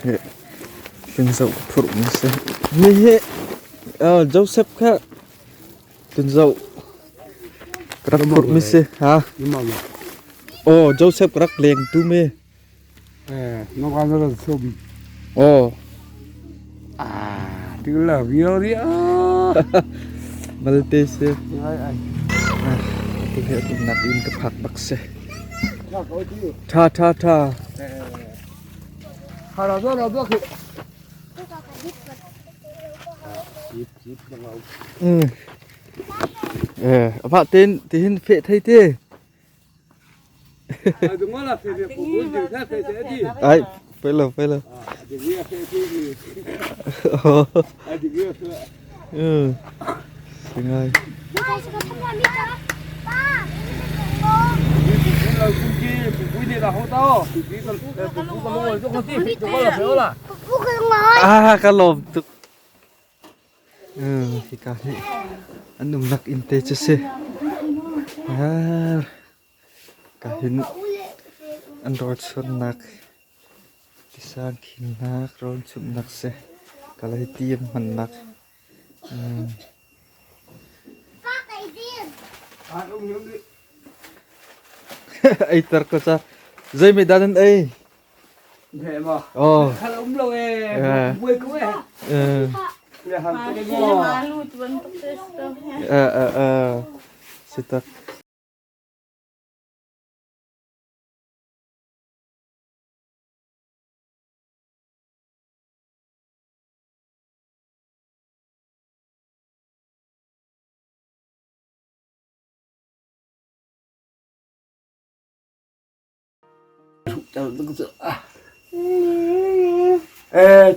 He kan zoh phurh mi si. Mi hi Joseph kha kan zoh rak phurh mi si ha. Oh Joseph rak leng tu mi. Oh. Malte si. Tu he tumnak in ka phak bak si. Tha tha tha. Ừ. Ờ, vạ tên thì hin phệ thấy thế. Ai, phải là phải là. Ừ. Singai. Ah, ka lawm tuk. Hika hi an umnak inn te cu si. Ka hin an rawl chuannak tisang khinnak rawl chumhnak si. Kalay ti an hmannak. Ei tar ko ca. Zei mei dah nan ei? Oh. Si tak.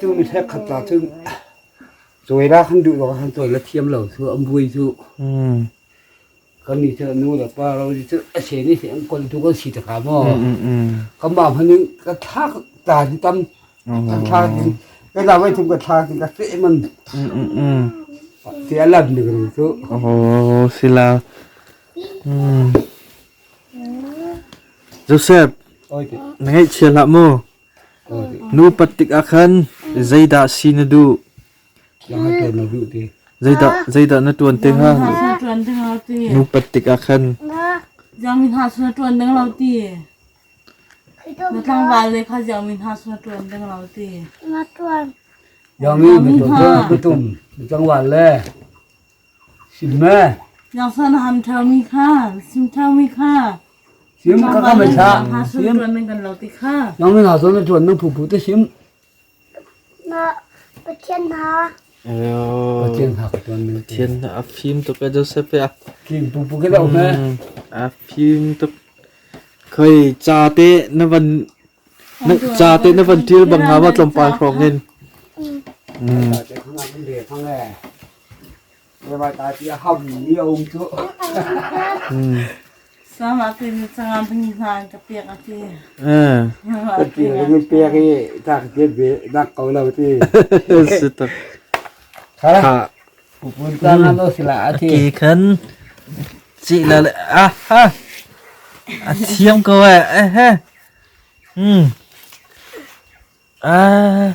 Tu mi hlek khat la cun cawi la kan duh lo kan cawi la thiam lo cu an buai cu kan ni cu nu le pa ro cu a se ni an kol tu kan si ta maw kan ma hman in ka thlak ta hi tam kan thlak in ka la vai thum ka thlak in ka fe man ti alam ni cu Oh sila Joseph, na ngaihchia hlah mu. Nu pat tikah khan zeidah si na duh? Zeidah zeidah na ṭuan te hnga? Nu pat tikah khan. Na tlangval le kha ziangmi hna cu na ṭuan ding lo ti. Na ṭuan. Ziangmi na ṭuan na tlangval le Sim e. Yang na ham ṭheumi kha, sim ṭheumi kha. Sim ka ka mai sa. Ha sun ṭuan ning kan lo ti kha. Nang na zo na ṭuan nang phu phu te sim. Na Pathian ha. Ayo. Pathian ha ka ṭuan ning. Pathian a fim tuk e Joseph ya. Kim pu pu ke lo me. A fim tuk. Khoi ca te na van na ca te na van ṭil bang nga ma tlawmpal hrawng in. Sama te ni changam phi hna ka pek a ti. Ti ni pek i tak te be nak ko lo ti. Sitak. Kha. Pupun ta na lo sila a ti. Ki khan ci la le ah ha. A thiam ko eh eh he. Hmm. Ah,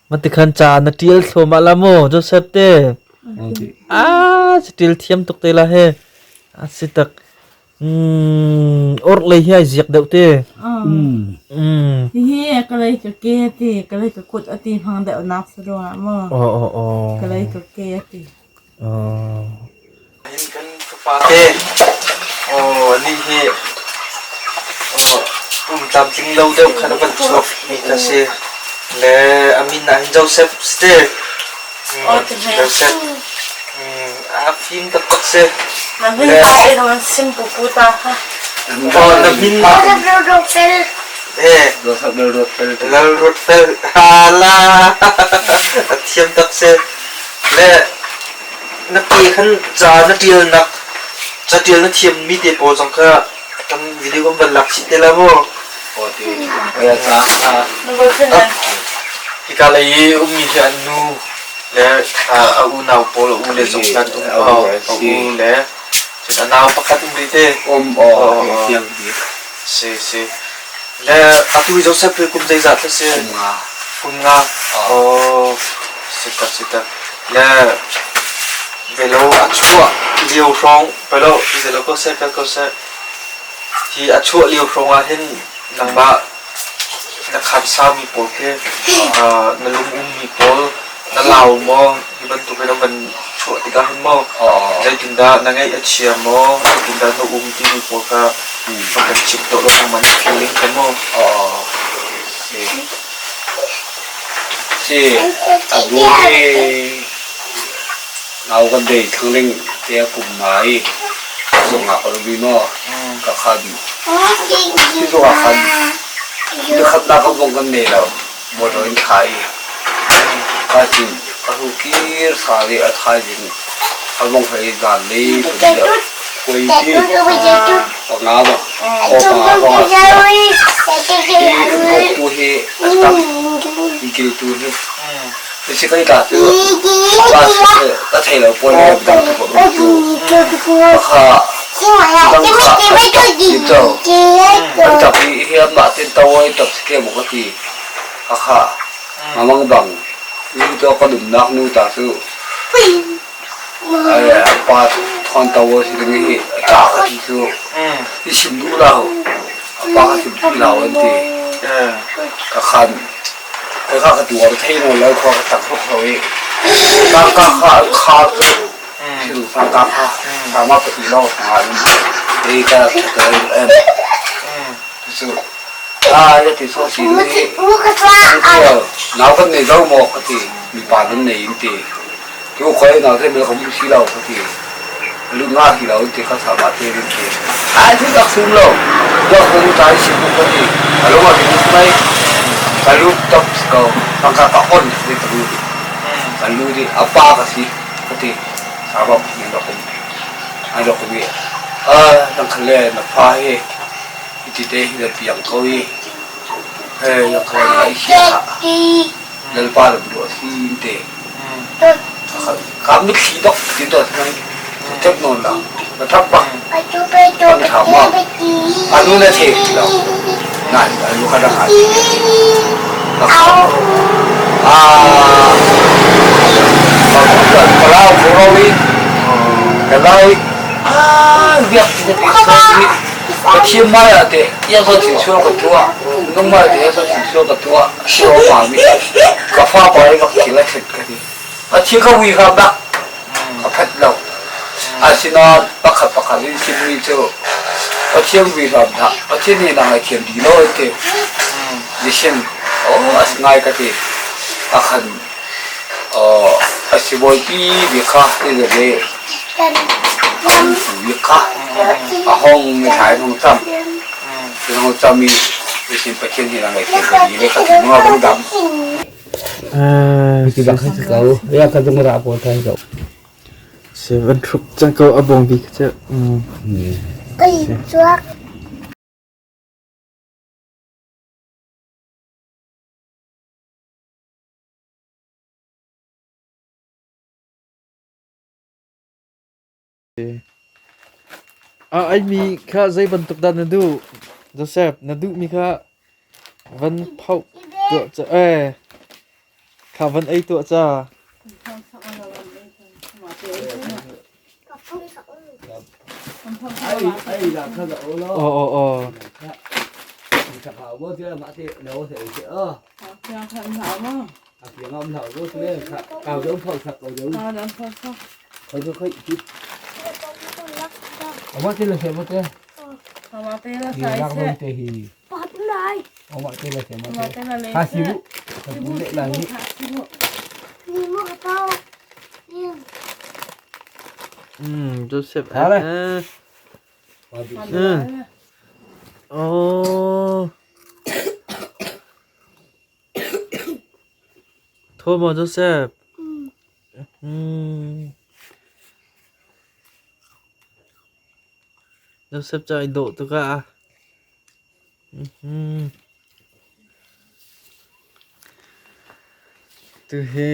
mati khan ca na ṭial thluahmah la mu, Joseph te. Ah, ca ṭial thiam tuk te la he. A si tak. Orhlei hi ai ziak deuh te. Hihi ka lei ka ke ti, ka lei ka kut ati hmang deuh nak sa ruangah maw. Oh, oh, oh. Ka lei ka ke ati. Oh. Hin kan fapa te. Oh, ni hi oh, pum tlamtling lo deuh khan a van chuak mi kha si. Le a min ah hin Joseph si te. Joseph. A fim taktak si. Na min ta e na sim pupu ta kha. Oh, na min Eh, Lal Rot Fel. Hala. A thiam tak si. Le na ke khan ca na ṭialnak caṭial na thiammi te pawl zong kha kan video kan van lak chih te la mu. Hika lei i ummi hi an nu le a unau pawl a u le zong khan um a u le cun a nau pakhat um rih te. Um aw Si si. Le atu i Joseph hi kum zeizat a si? Kum nga. Kum nga. Oh, si tak si tak. Le velo a chuah lio hrawng pelo zelo ko seh kal ko seh. Hi a chuah lio hrawng ah hin nangmah na khansa mi pawl khi na lung um mi pawl na lau maw hi bantuk in a van chuah tikah hin maw zeitindah na ngaih a chia maw zeitindah na um timi pawl kha va kan chim tuah law nangmah na feeling kha maw? Si a bu hi nau kan bei thangling te a kum nga i zungah kan um i maw ka khan hi zungah khan nikhatnak kan vong kan nei lo motor in thla i ka cin ka hu kir sa le a thaizing a vong hei zan lei pahnih ah khuai ti panga ba khaw panga hrawng ah hi bawktu hi a tam kiltu hi si kai ta cu ka ka thei lo pawl le dang tu ko tu kha dang kha ti to an tap i hi mah ten to ai tap ke mo ka ti a kha mamang bang nu to ka lumnak nu ta cu ai pa thon to si ding hi ta ka ti cu i sim duh lo a pa ka sim duh lo an ti ka khan ka kha ka tuar thei no lo kho ka tak huk lo i ka ka kha kha cu thil fa ka kha sama ka ti lo nga in e ka ka em cu a ya ti so si ni nau kan nei lo maw ka ti mi pa nan nei in ti tu khoi nau te mel ka mu si lo ka ti lu nga hi lo ti kha sama te rin ti ai thu tak sum lo do ko mu tai si mu ka ti alo ma ti mai ka lu top ko pangka ka on ni ka lu ka lu di apa ka si ka ti sama ni do ko ai do ko mi a dang khale na pha hi iti te hi na piang ko i he na khale na i hi lalpa lam du si te ka mitthli dok ti to thang tek non la na thap bak kan tha ma anu na the lo na anu kha rak a a kalau kurawi kalai a biak ti ti Pathian hmaiah teh iang ka tuah, nangmah teh iang ka tuah, siawpa mi ka fapa i rak thil a ṭhet ka ti. Pathian ka ui kha bak ka phat lo. Asinain pakhat pakhat in chimmi cu Pathian vui hram hlah, Pathian nih na ngaithiam dih lo an ti. Nihin oh a si ngai ka ti. A khan a sibawipi bik kha ti le bik kha a hong mi thlai hong cam hong cam i isin Pathian hi na ngaithiam ka di le ka ti nga bang dam. Ti bak si ko ya ka dung ra po thai ko. Se van thrup cang ko a bong bi kha. Kai chuak. A eimi kha zei bantuk dah na duh? Joseph, na duhmi kha van phoh tuah ca. Kha van ei tuah ca. Aw aw aw. Joseph. Oh. Thaw maw Joseph? Joseph cu ai dawh tuk ah. Tuhi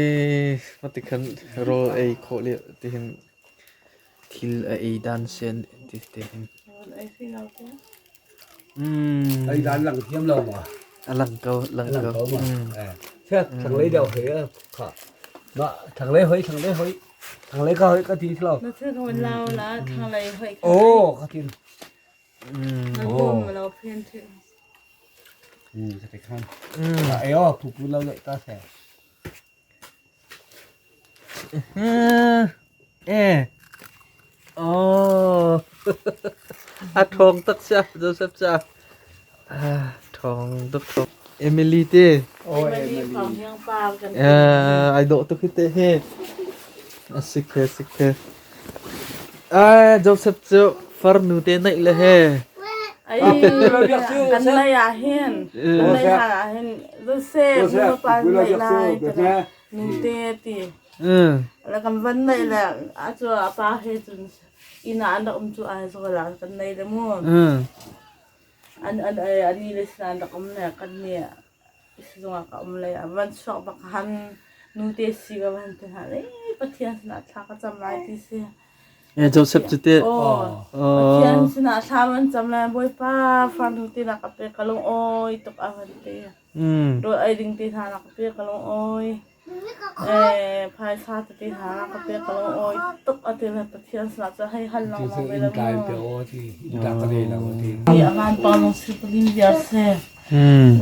matikhan rawl ei khawh lio tihin thil a ei dan sen ti te hin. Ei dan lang thiam lo ma? A lang ko, lang ko. Thlanglei deuh hoi kha. Mah thlanglei hoi thlanglei hoi thlanglei ka hoi ka ti thlo. Na thil ka van lau la thlanglei hoi. Oh ka ti. Na kum lo phen thi. Ka ti khan. Ai oh phu pu lo le ta se. Eh. Oh. A ṭhawng tak sia Joseph ca. Ah, ṭhawng tuk ṭhawng. Emily te. Oh Emily Emily. Thawng Hiang pa kan Eh, ai dawh tuk hi te hi. A sik he sik he. Ah, Joseph cu farnu te naih le he. Ai kan lei ah hin kan lei hlan ah hin Joseph nu pa naih lai nu te ti. Le kan van naih le a cu a pa he cun inn ah an rak um cu ai zawl ah kan nei le mu. An an ani le sin an rak um le kan nih sizung ah ka um le a van chuak bak han nu te si ka van ti hna le Pathian sinah thla ka cam lai ti si. Eh, Joseph cu teh. Aw. Pathian sinah thla van cam lai Bawipa farnu te na ka pek ka lung awi tuk a van ti. Rawl ei ding te hna na ka pek ka lung awi. Eh, phaisa tete hna na ka pek ka lung awi tuk a ti le Pathian sinah cu hei hal lengmang ve le mu. Ti a van pa lung si palim viar se.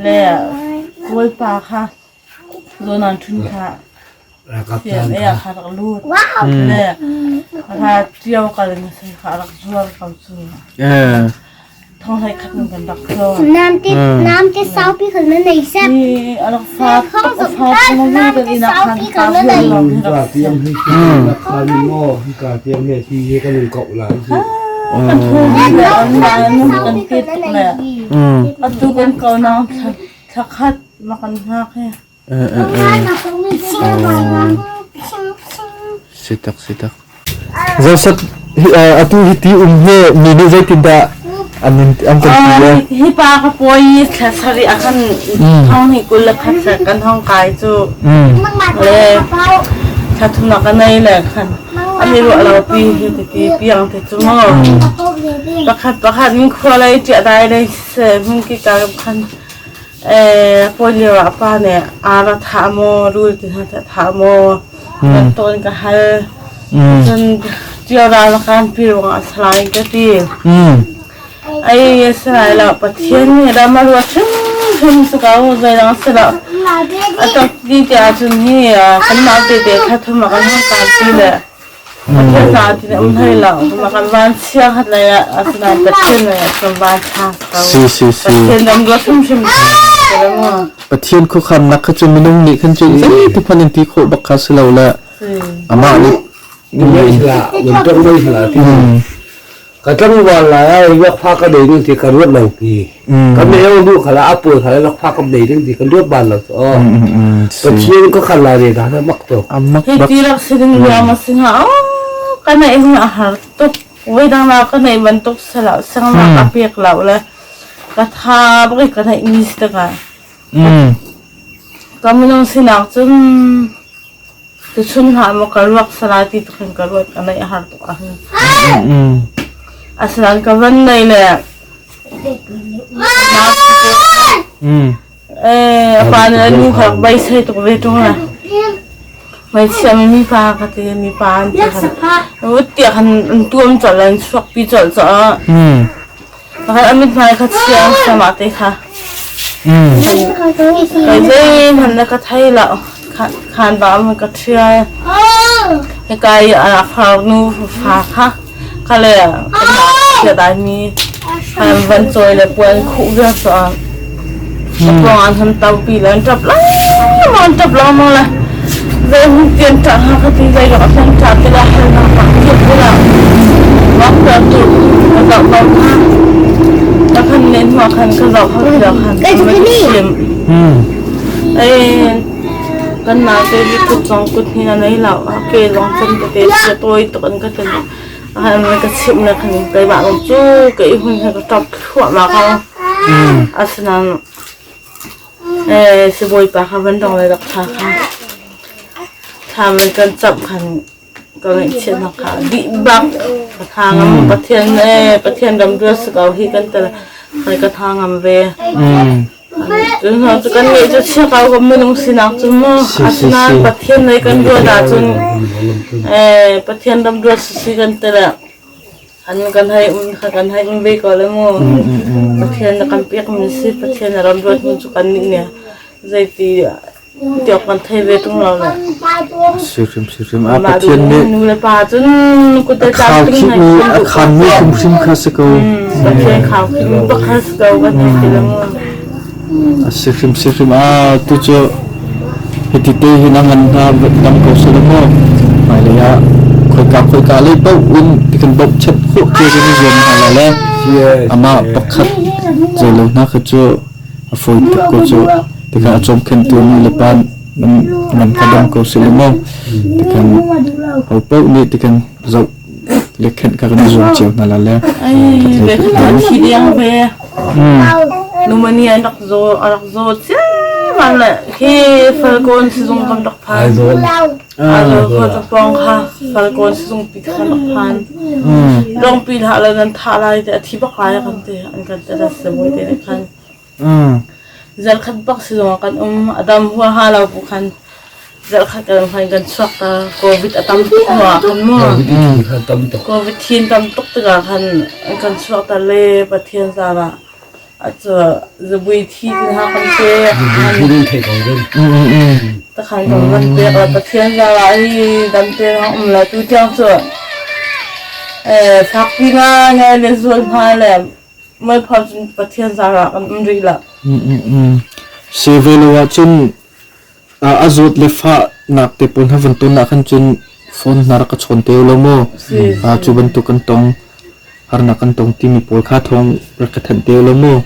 Le Bawipa kha zawn thun kha CNA ah kha rak lut. Le kha ṭio kal in si kha rak zuar ko cu. Thong hlei khat in kan rak tlo. Nam te saupi khal na nei sep. Hi a rak fa tuk a fa tuk mi kan inn ah khan ka zuar lo hi rak si. Kan thu le an na kan ti tuk le. Atu kan ko nang thla khat ma kan hngak hi. Sitak sitak. Joseph atu hi ti um he mi nih zeitindah an an kan ti le? Hi pa ka pawi thla sarih ah khan thong hi 21 thla kan hong kai cu le thla thum ka nei le khan an i ruah lo pi hi ti piang te cu mu pakhat pakhat min khua lei ṭiah dai lei se hmun ki ka khan Pawi lio ah pa nih ar a thah maw, rul ti hna teh a thah maw, kan tawn ka hal. Cun ṭio ral a kan pi ruangah a si lai ka ti. Ai a si lai lo, Pathian nih ram a ruat hrimhrim si ko, zeidang si lo. A tok ti tiah cun hi kanmah tete thla thum ah kan hung kai ti le Pathian caah ti um hlei lo. Kan van chia khat lei ah asinain Pathian lei ah kan van tha ko. Si si si. Pathian ram ruat hrimhrim Pathian khuakhannak kha cu minung nih khan cun zeiti hmanh in ti khawh bak kha si lo le amah nih Ka tlangval lai ah lakfa ka nei ding ti ka ruat lo pi. Ka meo lu khala a pawl khala lakfa ka nei ding ti ka ruat bal lo. Oh. Pathian ka khala re da na mak to. Amak Hi ti rak si ding ruang a si hnga. Oh, ka nei hung a har tuk. Voi dang la ka nei bantuk sala sang la ka pek lo le ka tha bak ka nei mi si taka. Ka minung sinak cun Tuchun hlah maw ka ruak salai ti tuk in ka ruat ka neih a har tuk ahhin. Asinain ka van nei le eh a pa nih a nu kha beisei tuk ve ṭung la. Ngaichia mi mi pa ka ti mi pa an ti khan. Ut tiah khan an tuam colh an chuak pi colh caah. Pakhat a mithmai kha chia sama te kha. Kai zeihmanh na ka thei lo. Khan ba am ka ṭhial. Kai a far nu fa kha kha le chia dai mi han van cawi le puan khuh viar so a pawng an han tau pi le an ṭap la an ṭap la mo le zei hun tian ṭah ha ka ti zei rak a hlan ṭah te la hal na pa tiap te la wak ta tu ka zoh ko kha ka khan len hua khan ka zoh kha ka khan ka sim eh kan na te bi kut zong kut hi na nei lo a ke zong chan te te te toi tuk an ka ten han ka chim na khan kai ba cu kai hun ka tap thua ma ka asnan Sibawipa kha van dong le rak ṭha kha. Thlam in kan camh khan ka ngaihchiatnak kha dih bak. Ka tha ngam Pathian Pathian ram ruat si ko hi kan tel kai ka tha ngam ve. Cun cu kan ngeih cu chia ko kan minung sinak cu mu. Asinain Pathian lei kan ruat ahcun Pathian ram ruat sisi kan ti le an kan hei um kha kan hei um ve ko le mu. Pathian na kan pek mi si Pathian na ram ruat mu cu kan nih nih zeiti tiok kan thei ve tung lo le. Si hrim si hrim a Pathian nih nu le pa cun kute khau khih mi a khan mi hrimhrim kha si ko. Pathian khau khih mi bak kha si ko kan hei ti le mu. A si hrim si hrim a tu cu hiti te hin a ngan hna dam ko seh maw hmailei ah khoika khoika lei paoh in ti kan bawmhchanh khawh cio kan i zuam hna lai le amah pakhat zeilo hna kha cu a fawi tuk ko cu tikhan a cawmkhentu nu le pa nan kha dam ko seh maw tikhan ho paoh nih tikhan zoh le khenh kha kan i zuam cio hna la le Ai ve thi deng ve pneumonia an rak zaw a rak zaw ciammam le khi Falkawn sizung kan rak phan Aizawl khua ta pawng kha Falkawn sizung pi kha kan rak phan lawngpi hlah lo nan thah lai te a thi bak lai kan ti an kan ti la sibawi te nih khan Zarkhat bak sizung ah kan um. A dam huaha lo bu khan zarkhat kan hman kan chuak ta. Covid a tam tuk hnu ah khan mu. Covid thin tam tuk tikah khan an kan chuak ta le Pathian zarah acu zabui thi tin ha kan pe. Takhan kan van pek la Pathian zarah hi dam te hang um la tu tiang cu fakpi nga ngai le zual hma le Mualpho cun Pathian zarah kan um rih lo. Si ve lo ahcun a zawt le fahnak te pawl hna van ton ah khan cun phone hna rak ka chawn te lo maw? Cu bantuk kan tong harnak kan tong timi pawl kha thawng rak ka thanh te lo maw?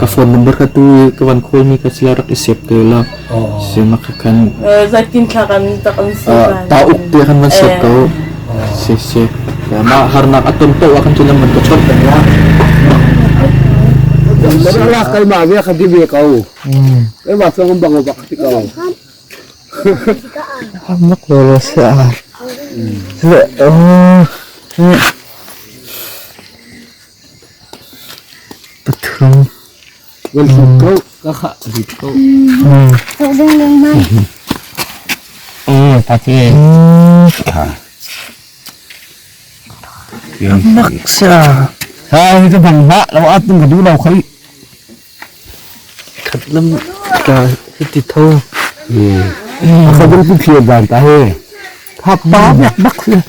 Ka phone number kha tu i ka van call mi kha sila rak i save te lo. Si ma kha khan Zeitin thla kan tak an si ta uk te khan van save ko. Si si. Mah harnak a ton paoh ah khan cun an van ka chawnh peng la. La keimah ve kha di ve ko. Keimah cu bang bak ti ko. Mak lo lo sia. Pathum. Wan ko ka kha di ko. Pati. Mak sia. Ha hi ka bang hlah lo at ka du lo khoi. Khat lam ka hiti tho. Ka dum pu phia ban ta he. Tha pa bak bak sia.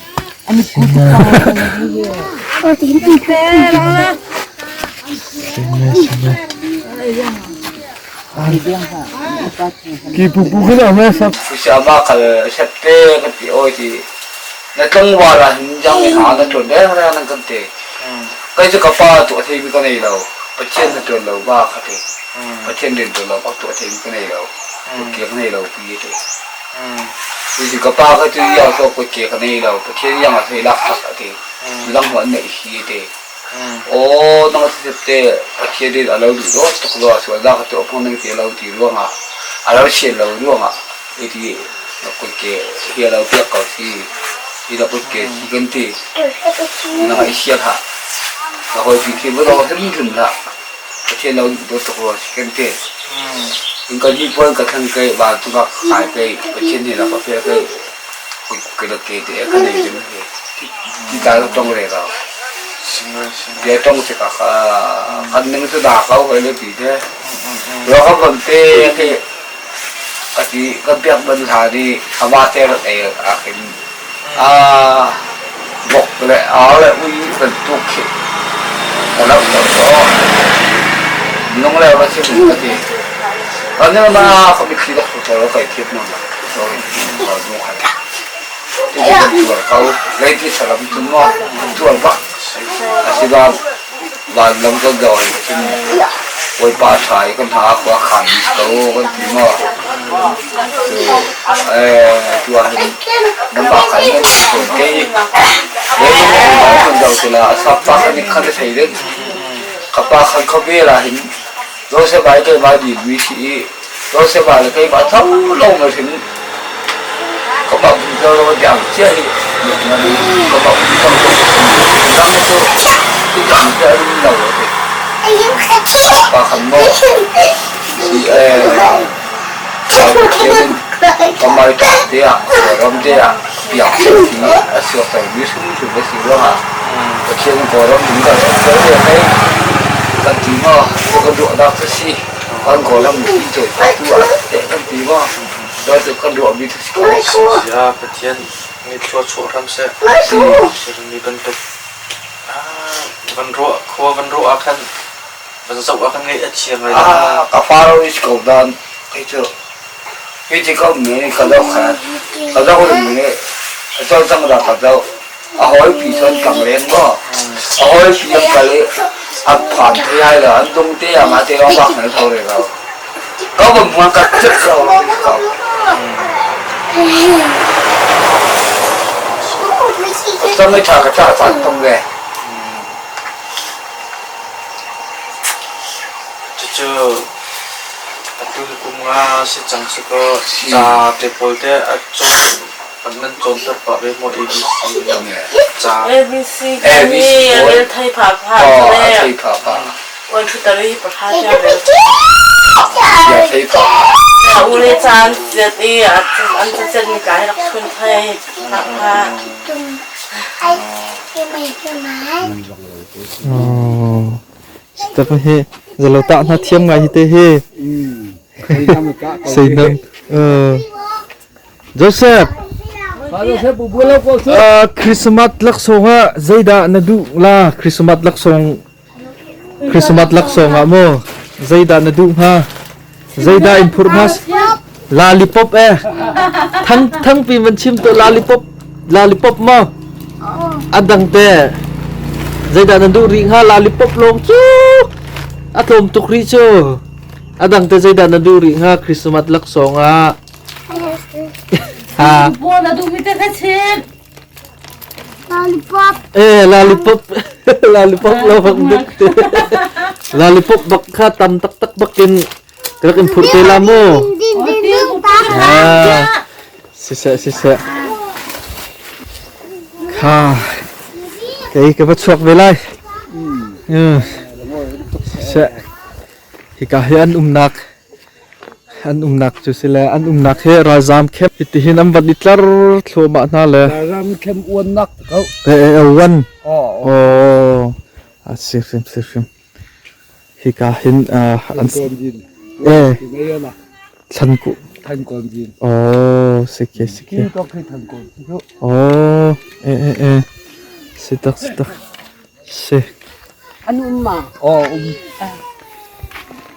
Ki pu pu kha ma sap. Siama khal sette kan ti oi ti na tlangval ah hin jang i ha na ṭuan reng reng nan kan ti. Kei cu ka pa tuah theimi ka nei lo. Pathian na ṭuan lo ba kha ti. Pathian rian ṭuan lo bak tuah theimi ka nei lo. Kutke ka nei lo pi ti. Cucu ka pa kha cu iang cu kutke ka nei lo. Pathian iang ah thei lak tak a ti. Lang hu an neih hi ti. Aw nang si te Pathian rian a lo duh dawt tuk rua sual dah ka tuah phung ning ti lo ti ruangah a lo sian lo ruangah hiti na kutke hi a lo piak ko si hi na kutke si kan ti na i sial hlah na hawipi khi va daw hrimhrim hlah Pathian lo duh dawt tuk rua si kan ti in kan hi puan ka thlan kai van cungah ka kai kai Pathian nih na ka fial kai kut ke te ka nei ding hi ti ta tong re lo bia tong tikah kan ning cu dah ko hoi le ti te lo ka von te khi ka ti ka biak ban hla nih ama te rak ei ah khin a vok le ar le ui bantuk khi ka lo to to nung le va si ka ti kan ma ka mitthli rak to lo kai thiep na ma sorry nu khan ti tuar ko lei ti salam tu mo tuar bak asiban van lam kan zo hin cun Bawipa ṭha i kan hna khua khan ko kan ti maw cu tu ah hin nanmah khan nan si fawn ke i lei kan zo ti la sap pa khan khan thei ding ka pa khan khawvel ah hin Joseph ai keimah di mi si i Joseph le keimah tho lo ma hrim ka pa bu zo lo diang chia hi ka pa bu zo lo dang cu ti dang chia lo ti pa khan mo Si Pathian kamai tak te ah Kawlram te ah biak hi a suaktermi hrimhrim a si ruangah Pathian Kawlram in kan rak kal ve hei kan ti maw kan ruahnak cu si kan Kawlram mipi cawipiaktu ah teh kan ti maw cu kan ruahmi cu si ko. Ya Pathian nih thluachuah hram seh. Mi bantuk van ruah khua van ruah ah khan van zoh ah khan ngaih a chia ngai. Ah ka faro is ko dan kei cu hi ti ko mi ka zoh khan ka zoh mi cawlcang dah ka zoh a hawi pi son tlang leng maw a hawi pi an kal i an phan thei ai lo an dung te ah mah te lawng bak nan tho re lo ka bam muang ka cek lo ko. Cang i tha ka cha chan tong ve. Cucu atu hi kum nga si cang si kaw ca te pawl te a cawn an nan cawnter pah ve maw ABC ca ABC hi rel thei pha pha le thei pha pha wan thu tari pakha tia rel ya thei pha u le caan zet i an cacet mi kai rak chun thei pha pha. Step hi zalo ta na thiam ngai hi te hi. Seinam. Joseph. Christmas laksawng ah zeidah na duh la? Christmas laksawng Christmas laksawng ah maw zeidah na duh hnga? Zeidah in phurh hnga? Lollipop eh. Thang thangpi van chim to lollipop lollipop maw? A dang te. Zeidah na duh rih hnga? Lollipop lawng cu a tlawm tuk rih cu. A dang te zeidah na duh rih hnga Christmas laksawng ah? Ha. Buan a duh mi te kha chim. Lollipop. Eh, lollipop. Lollipop lo bak duk te. Lollipop bak kha tam taktak bakin rak in phurh te la mu. Ah. Siseh siseh. Kha. Kei ka va chuak ve lai. Siseh. Hika hi an umnak An umnak cu si le an umnak hi ralzaam camp hitihin an van i tlar thluahmah hna le. Ralzaam camp uannak ko. Eh, uan. Oh. Oh. A si hrim si hrim. Hika hin an eh thlan ku. Than kon jin. Oh, sike sike. Ki tok khi than kon. Oh, eh eh eh. Si tak si tak. Si. An um ma? Oh, um.